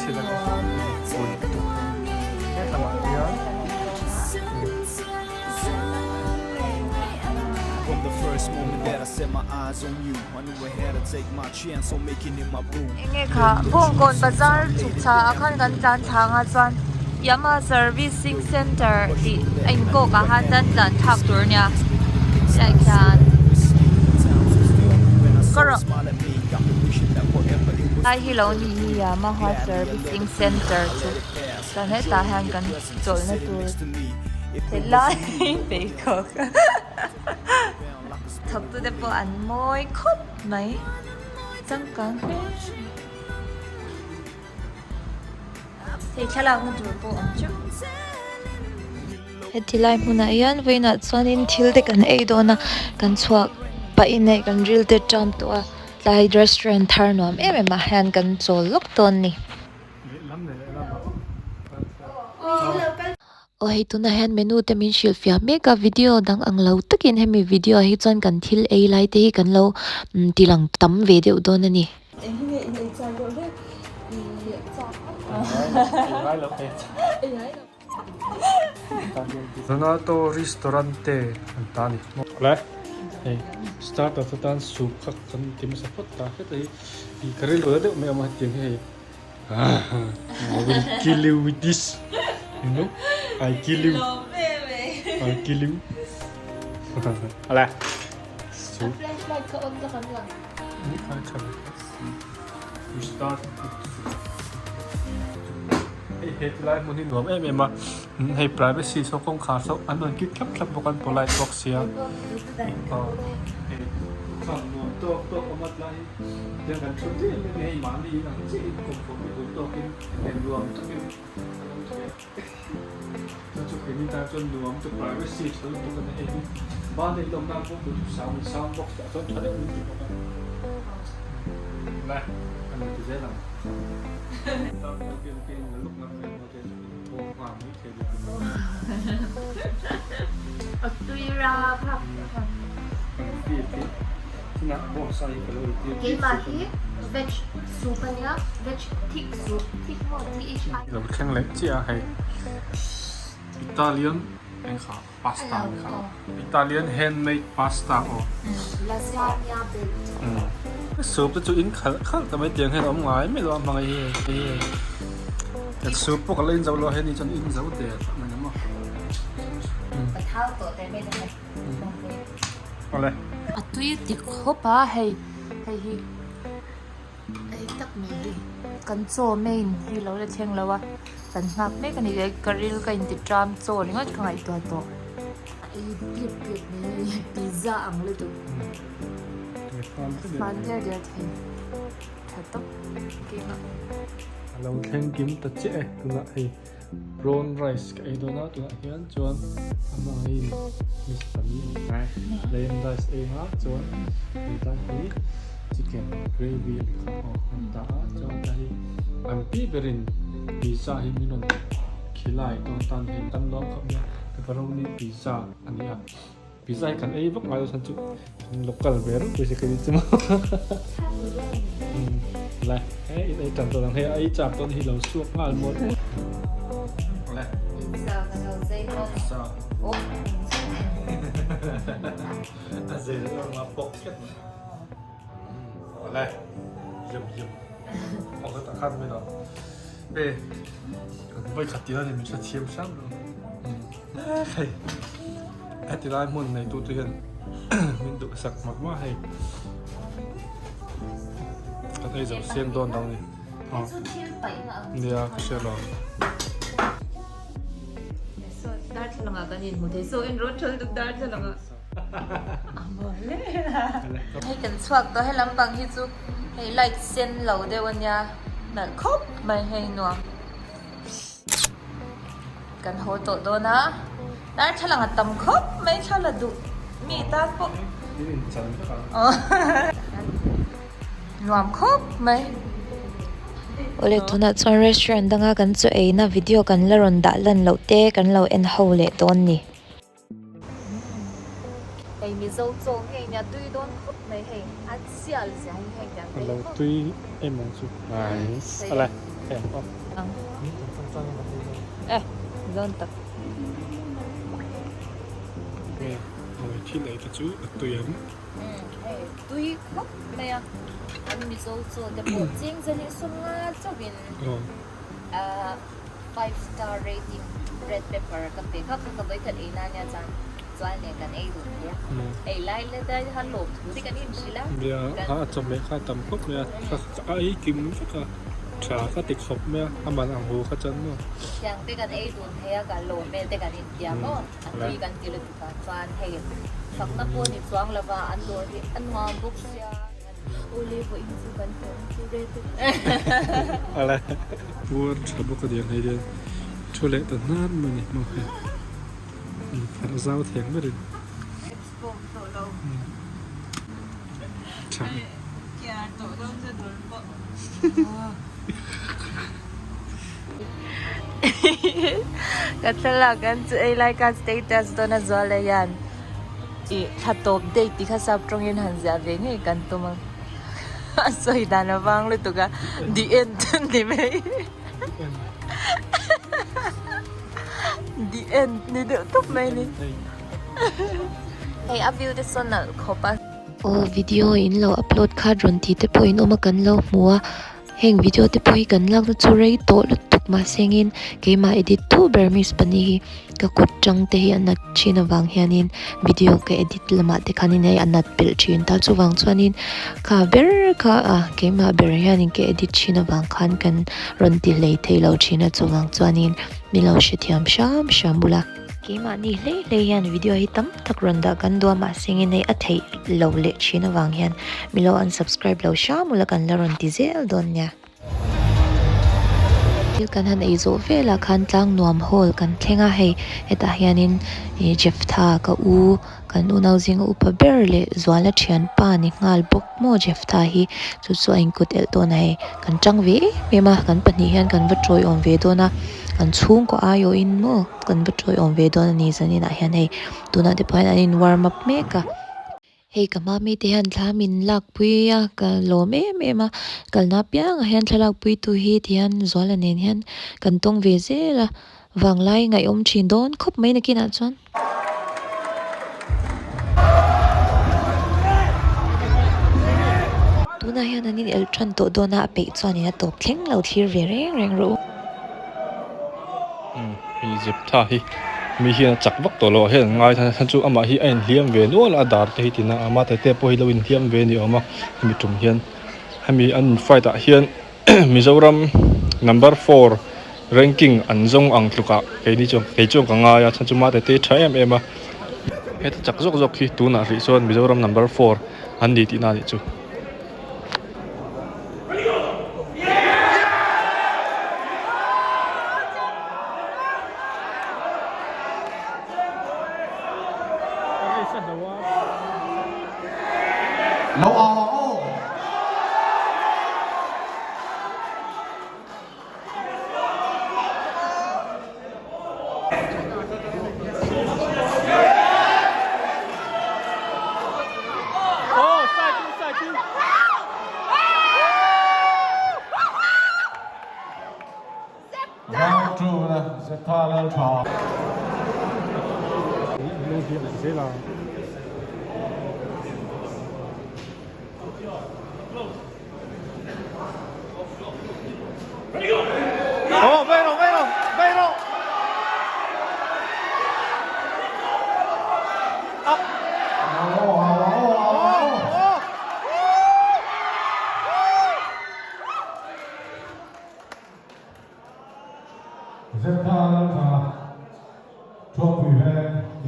thil a ni pui lutuk hetlamah hian Enge kha Bawngkawn bazar chhuk chha ah khan kan tlan thla anga chuan Yamaha servicing center tih a inkawk ah khan chuan tlan thlak tur a nia tilai khian ka rawh lai hi lo ni hi Yamaha servicing center chu chuan hetah hian kan chawlhna tur helai pheikhawk thawktu te pawh an mawi khawp mai changkang hle hei thlalakna tur pawh awm teuh. Heti lai hmunah hian vawiinah chuanin thil te kan ei dawn a kan chhuak pahin hei kan ril te ṭam tawh a tlai restaurant thar nuam em em ah hian kan chawl lawk dawn a ni. Aw hei tunah hian menu te min hrilh fiah mek a video dang ang lo takin hemi video ah hi chuan kan thil ei lai te hi kan lo ti lang tam ve deuh dawn a ni. Donato Ristorante an ta a ni. Le hei starter te tan soup kha kan ti hmasa phawt ta heta hi ka rilru la deuh mai awm a hetiang hi hei. I will kill you with this you know I kill you I kill you ale soup flashlight ka on ka kan lang we start with soup hei he tilai hmun hi nuam em em a hei privacy saw kawngkhar saw an rawn kik thlap thlap bawk a an polite bawk sia hei nuam tawk tawk awm a tlai hi. Tiang kan thu diam em hei mahni in ang chiah in kawmkhawm hi duh tawkin hei nuam takin an awm thei a. Chu chu keini tan chuan nuam chu privacy tha lutuk a ni hei hi ban leh lawm nan pawh duh thusam in sound box ah chuan tha deuh min ti bawk a. Le kan ti zel ang. A tui ra phak phak. Keimah hi veg soup a nia, veg thick soup, thick maw T H I. Lo thleng leh chiah a hei Italian eng kha pasta ang kha Italian handmade pasta aw. Lasagna baked. Soup te chu in khalh khalh ta mai tiang hian a awm ngai mai lo a hmangaih hi hei hei hei soup pawh ka la in zo lo a hei ni chuan in zo der tak mai maw. Ka thau tawh teh mai ta hei. Awle. A tui dik khawp a hei hei hi ei tak mai hi kan chaw main hi lo la thleng lo a kan nghak mek a ni ka ril ka inti ṭam chaw ringawt ka ngaihtuah tawh. Ei piap piap mai hei pizza ang lutuk hman der der thei tha tawp keimah. A lo thleng kim ta chiah e tunah hei prawn rice ka ei dawn a tunah hian chuan a hmangaihin miss pali plain rice ei anga chuan hetlai hi chicken gravy a ni kha aw an dah a chuan tlai hi an pi berin pizza hi min rawn khilai dawn tan hian kan lawm khawp mai a. Pepperoni pizza a ni a pizza hi kan ei vak ngai lo chuan chu kan local ve reuh pawisa ka ni chu maw le he in ei tan tawh ang hei a ei chak dawn hi lo suak nghal maw le pizza kan lo zei bawk pizza oh a zei lo nga pawk tlat mai le yum yum awk ta khan mai lo E vawi khat tih na ni min hrethiam hram lo hei heti lai hmun nei tu te hian min duh sak mak mak hei kan ei zo siam dawn lo ni nia ka hria lo darthlalang ah kan inhmu thei so en rawn tha lutuk darthlalang ah hei kan chhuak tawh he lampang hi chu hei light sen lo deuh ania nalh khawp mai hei nuam kan haw tawh dawn a darthlalang a tam khawp mai thla la duh mi tan pawh nuam khawp mai. Awle tunah chuan restaurant danga kan chaw eina video kan la rawn dah lan loh te kan lo en ho leh dawn ni. Hei Mizo chaw ngei nia tui dawn khawp mai hei a chial zia hi heng tiang Alo tui em ang chu. Nice. Ale. Ang. Eh, zawn tak. Thil ei te chu a tui ang. Hei, tui khawp mai a. An Mizo chaw te pawh cheng zali sawm nga chauhin five star rating red pepper ka pe kha kha ka vawikhat ei na nia chuan chuan nen kan ei dun thei a. Ei lai la dai khan lawm thu te kan inhrilh a. Nia, a chawhmeh kha a tam khawp mai a, a ei kim vek a. Tha ka ti khawp mai a, a man ang hu kha chuan maw. Tiang te kan ei dun thei a, kan lawm vel te kan intiam maw, a tui kan ti lutuk a, chuan hei fakna pawh ni chuang lo va, an dawr hi a nuam bawk sia. Ule vawiin chu kan hlawm chu rel te. Ala puar tha bawk a niang hei hian thu leh ta hnar mai a ni maw hei inpharh zau thei ang berin. Tha. Ka thlalak an chu ei lai khan status dawn a zual a hian ih thla tawp date tih kha sap tawngin han ziah ve ngei kan tum a a sawi dan avang lutuk a the end ni mai the end ni deuh tawp mai a ni hei a view te sawn nalh khawp a. Aw video in lo upload khat rawn tih te pawh in awm a kan lo hmu a heng video te pawh hi kan lakna chu rei tawh lutuk mahsengin keimah edit tu ber miss pani hi ka kut tang te hi a nat thin avang hianin video ka edit lamah te khanin hei a nat belh thin ta chuvang chuanin kha ber kha a keimah ber hianin ka edit thin avang khan kan rawn ti hlei thei lo thin a chuvang chuanin min lo hrethiam hram hram bula. Keimahni hlei hlei hian video hi tam tak rawn dah kan duh a mahse nge nei a theih lo leh thin avang hian milo unsubscribe lo hram ula kan la rawn ti zel dawn nia. Thil kan han ei zawh velah khan tlang nuam hall kan thleng a hei hetah hianin ih Jephthah ka u kan unau zinga upa ber leh Zuala thianpa ni nghal bawk maw Jephthah hi chu chu a inkut elh dawn a hei kan tang ve em em a kan pahnih hian kan va tawiawm ve dawn a kan chhungkaw aiawhin maw. Kan va tawiawm ve dawn a ni zanin ah hian hei tunah te pawh hian an in warm up mek a. Hei ka hma mite hian thla min lakpui a ka lawm em em a kalna apiangah hian thlalak pui tu hi ti hian Zuala nen hian kan tawng ve zel a vanglai ngaihawm thin dawn khawp mai nakinah chuan. Tunah hian an in elh tan tawh dawn a a peih chuanin a tawp thleng lo thlir ve reng reng rawh u. Hei Zeptha hi mi hian a chak vak tawh lo a hian an ngai than chu amah hi a inhliam ve nual a dar te hi tina a mate te pawh hi lo inhliam ve a ni awm a hemi tum hian hemi an in fight ah hian Mizoram number four ranking an zawng ang tluk ah keini chuan kei chuan ka ngai a chhan chu mate te hi tha em em a heta chak zawk zawk hi tunah hrih chuan Mizoram number four an ni tihna a nih chu.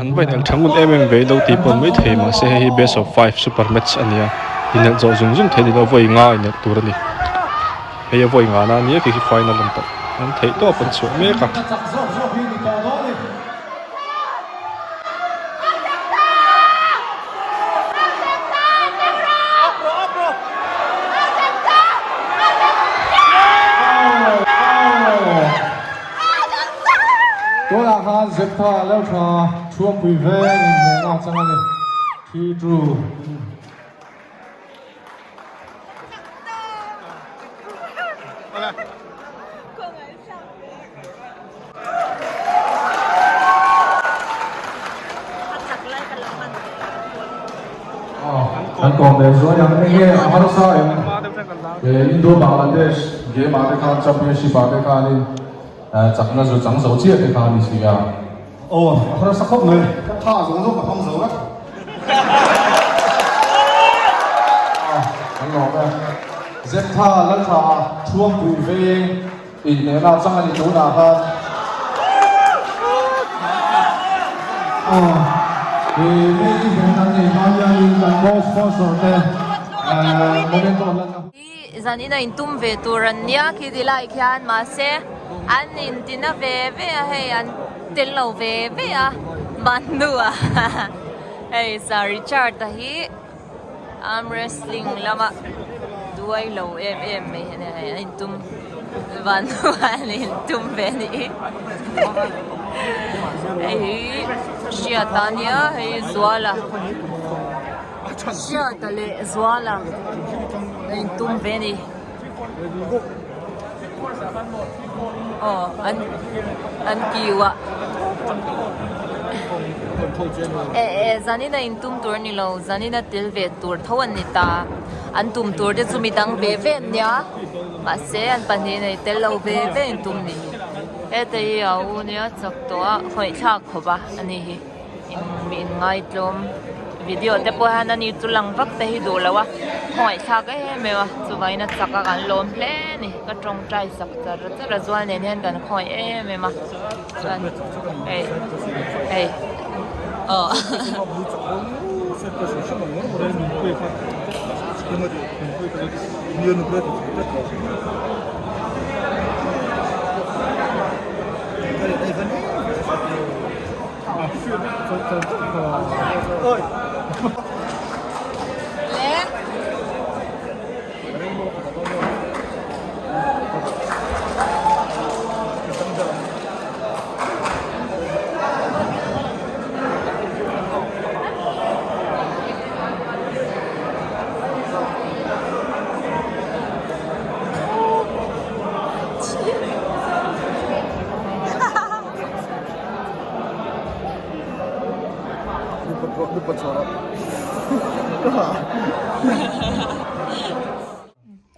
An va inelh tha ngun em em ve lo tih pawh mai thei mahse hei hi best of five super match a ni a inelh zawh zung zung thei a ni lo vawi nga inelh tur a ni hei a vawi nga na a nia khi khi final an tawh an theih tawp an chhuah mek a. Tunah khan Zeptha Laltha Thuampui veng inhmehna chang a ni. 3-2. Kan kawm leh zuai ang eng nge a harsa em? Indo Bangladesh game ah te khan championship ah te khanin chakna zu chang zo chiah te kha a ni si a. Aw a harsa khawp mai, ka tha zawng zawng ka hmang zo vek. Kan lawm e. Zeptha Laltha Thuampui veng inhnehna chang a ni tunah khan. Aw he main event an nei hma hianin kan goal sponsor te Momento an lanna. Hi zan in a intum ve tur an nia khi ti lai khian mahse an intina ve ve a hei an tel lo ve ve a ban hnuah hei Sir Richard a hi arm wrestling lama duai lo em em mai hi a nia hei an intum ban hnuah an intum ve a nih hi hei hi hriata a nia hei Zuala. Hriata leh Zuala a intum ve a ni. Aw an an kiu a eh eh zanin a intum tur a ni lo zanin a tel ve tur tho an ni ta an tum tur te chu midang ve ve an nia mahse an pahnihin a tel lo ve ve intum ni heta hi a u nia chak tawh a khawih thlak khawp a ani hi. Mi inngaitlawm video te pawh hian ani chu lang vak te hi duh lo a khawngaihthlak em em a chuvangin a chak a kan lawm hle a ni ka tawngtai sak char char a zual nen hian kan khawngaih em em a chuan hei hei aw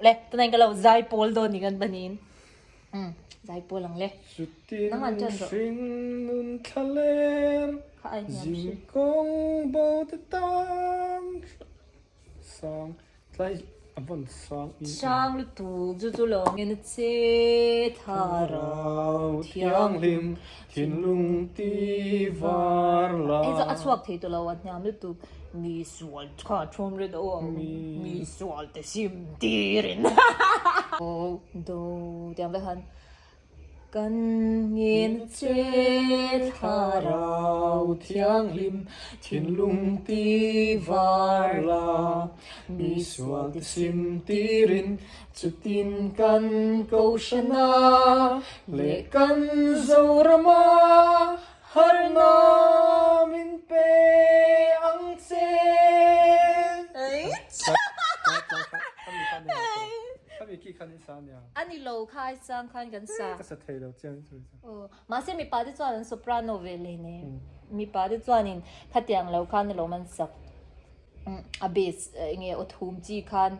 Le tunah in ka lo zai pawl dawn ni kan panin umm zai pawl ang le Chutin hring nun thla ler zing kawng bo te tan sang Tlai a vawn sang in. Sang lutuk chu chu lo ngen a che thlarau thianghlim thinlung ti var la. Hei chu a chhuak thei tawh lo a hniam lutuk mi sual kha thawm rin aw mi sual te sim tirin. Do tiang vek han. Kan ngen che thlarau thianghlim thinlung ti var la, mi sual ti sim tirin chutin kan kohhrana leh kan Zorama harna min pe ang che. A ni lo kha ai sang khan kan sa. Ka sa thei lo chiang chu chu. Aw, mahse mipa te chuan an soprano ve leh ne. Mipa te chuanin khatiang lo khan alawm an sak. A bass enge aw thum chi khan.